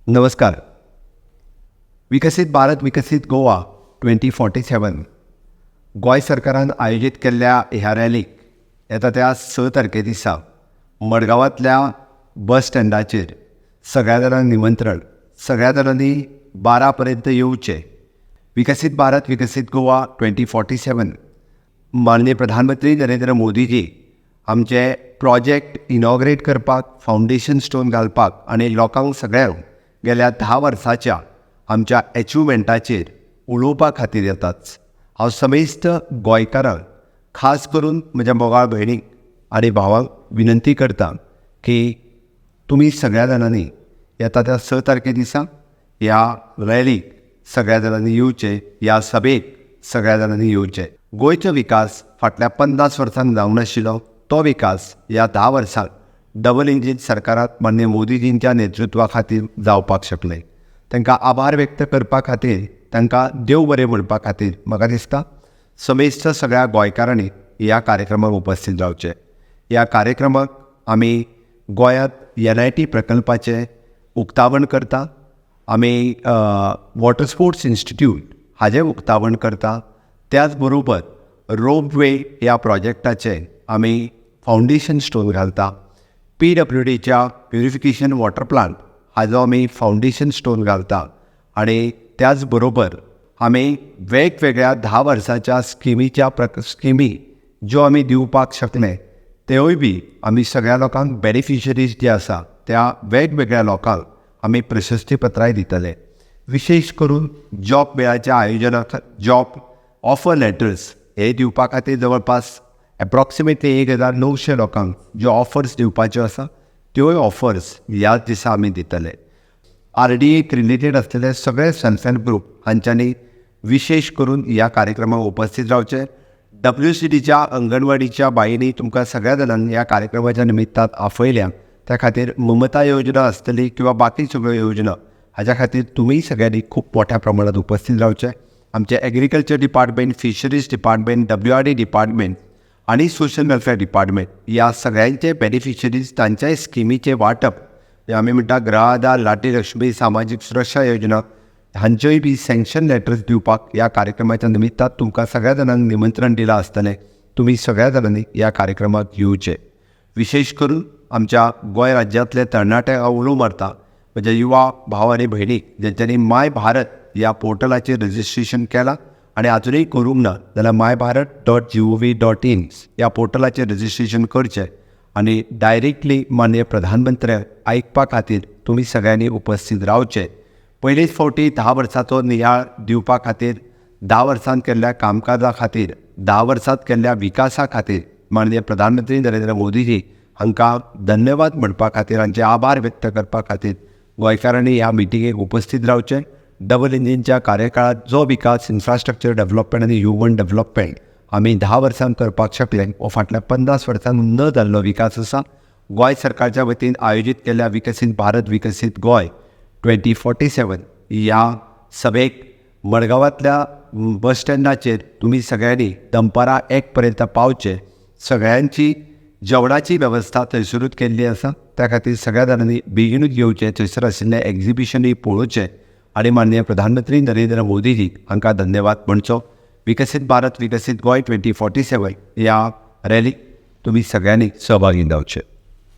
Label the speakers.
Speaker 1: नमस्कार. विकसीत भारत, विकसीत गोवा 2047 गोंय सरकारान आयोजीत केल्ल्या ह्या रॅलीक येता त्या 6 तारखे दिसा मडगांवांतल्या बस स्टँडाचेर सगळ्या जाणांक निमंत्रण. सगळ्या जाणांनी 12 पर्यंत येवचें. विकसीत भारत, विकसीत गोवा 2047, माननीय प्रधानमंत्री नरेंद्र मोदीजी आमचे प्रोजेक्ट इनॉग्रेट करपाक, फावंडेशन स्टोन घालपाक आनी लोकांक सगळ्यांक गेल्या 10 वर्साच्या आमच्या एचिवमेंटाचेर उलोवपा खातीर येताच. हांव समेस्त गोंयकारांक, खास करून म्हज्या मोगाळ भयणीक आनी भावांक विनंती करता की तुमी सगळ्या जाणांनी येता त्या 6 तारखे दिसा ह्या रॅलीक सगळ्या जाणांनी येवचें, ह्या सभेक सगळ्या जाणांनी येवचें. गोंयचो विकास फाटल्या 50 वर्सांक जावंक नाशिल्लो, तो विकास ह्या 10 वर्सांक डबल इंजीन सरकारांत माननीय मोदीजींच्या नेतृत्वा खातीर जावपाक शकलें. तांकां आभार व्यक्त करपा खातीर, तांकां देव बरें म्हणपा खातीर म्हाका दिसता समेस्त सगळ्या गोंयकारांनी ह्या कार्यक्रमाक उपस्थीत रावचें. ह्या कार्यक्रमाक आमी गोंयांत NIT प्रकल्पाचें उक्तावण करता, आमी वॉटर स्पोर्ट्स इन्स्टिट्यूट हाजें उक्तावण करता, त्याच बरोबर रोपवे ह्या प्रोजेक्टाचें आमी फावंडेशन स्टोन घालता, PWDच्या प्युरिफिकेशन वॉटर प्लांट हाजो आमी फावंडेशन स्टोन घालता आनी त्याच बरोबर आमी वेगवेगळ्या 10 वर्साच्या स्किमीच्या स्किमी ज्यो आमी दिवपाक शकले त्योय बी आमी सगळ्या लोकांक, बेनिफिशरीज जे आसा त्या वेगवेगळ्या लोकांक आमी प्रशस्तीपत्रांय दितले. विशेश करून जॉब मेळाच्या आयोजना, जॉब ऑफर लेटर्स हे दिवपा खातीर जवळपास एप्रॉक्सिमेटली 1900 लोकांक ज्यो ऑफर्स दिवपाच्यो आसा त्योय ऑफर्स ह्याच दिसा आमी दितले. RDAक रिलेटेड आसलेले सगळे सेल्फ हेल्प ग्रूप हांच्यांनी विशेश करून ह्या कार्यक्रमाक उपस्थीत रावचें. WCDच्या अंगणवाडीच्या बाईंनी तुमकां सगळ्या जाणांक ह्या कार्यक्रमाच्या निमित्तान आपयल्या, त्या खातीर ममता योजना आसतली किंवा बाकी सगळ्यो योजना हाज्या खातीर तुमी सगळ्यांनी खूब मोठ्या प्रमाणात उपस्थीत रावचें. आमचें agriculture department, fisheries department, WRD department आनी सोशल वेलफेअर डिपार्टमेंट ह्या सगळ्यांचे बेनिफिशरीज, तांच्याय स्किमीचें वांटप, आमी म्हणटा गृह आधार, लाडली लक्ष्मी, सामाजीक सुरक्षा योजना हांच्योय बी सँक्शन लेटर्स दिवपाक ह्या कार्यक्रमाच्या निमित्तान तुमकां सगळ्या जाणांक निमंत्रण दिलां आसतलें. तुमी सगळ्या जाणांनी ह्या कार्यक्रमाक येवचें. विशेश करून आमच्या गोंय राज्यांतले तरणाट्यांक हांव उलो मारता, म्हज्या युवा भाव आनी भयणीक जेंच्यांनी माय भारत ह्या पोर्टलाचेर रजिस्ट्रेशन केलां आनी आजुनूय करूंक ना जाल्यार mybharat.gov.in ह्या पोर्टलाचेर रजिस्ट्रेशन करचें आनी डायरेक्टली माननीय प्रधानमंत्र्यांक आयकपा खातीर तुमी सगळ्यांनी उपस्थीत रावचें. पयलीच फावटी 10 वर्साचो नियाळ दिवपा खातीर, 10 वर्सांत केल्ल्या कामकाजा खातीर, 10 वर्सांत केल्ल्या विकासा खातीर माननीय प्रधानमंत्री नरेंद्र मोदीजी हांकां धन्यवाद म्हणपा खातीर, हांचे आभार व्यक्त करपा खातीर गोंयकारांनी ह्या मिटिंगेक उपस्थीत रावचें. डबल इंजिनच्या कार्यकाळात जो विकास, इन्फ्रास्ट्रक्चर डेव्हलपमेंट आनी ह्युमन डेव्हलपमेंट आमी 10 वर्सांत करपाक शकले, हो फाटल्या 50 वर्सांत न जाल्लो विकास आसा. गोंय सरकारच्या वतीन आयोजीत केल्ल्या विकसीत भारत, विकसीत गोंय 2047 ह्या सभेक मडगांवांतल्या बस स्टँडाचेर तुमी सगळ्यांनी दनपारां 1 पर्यंत पावचें. सगळ्यांची जेवणाची वेवस्था थंयसरूच केल्ली आसा, त्या खातीर सगळ्या जाणांनी बेगीनूच येवचें, थंयसर आशिल्लें एग्जिबिशनूय पळोवचें आनी माननीय प्रधानमंत्री नरेंद्र मोदीजी हांकां धन्यवाद म्हणचो. विकसीत भारत, विकसीत गोंय 2047 ह्या रॅलीक तुमी सगळ्यांनी सहभागी जावचें.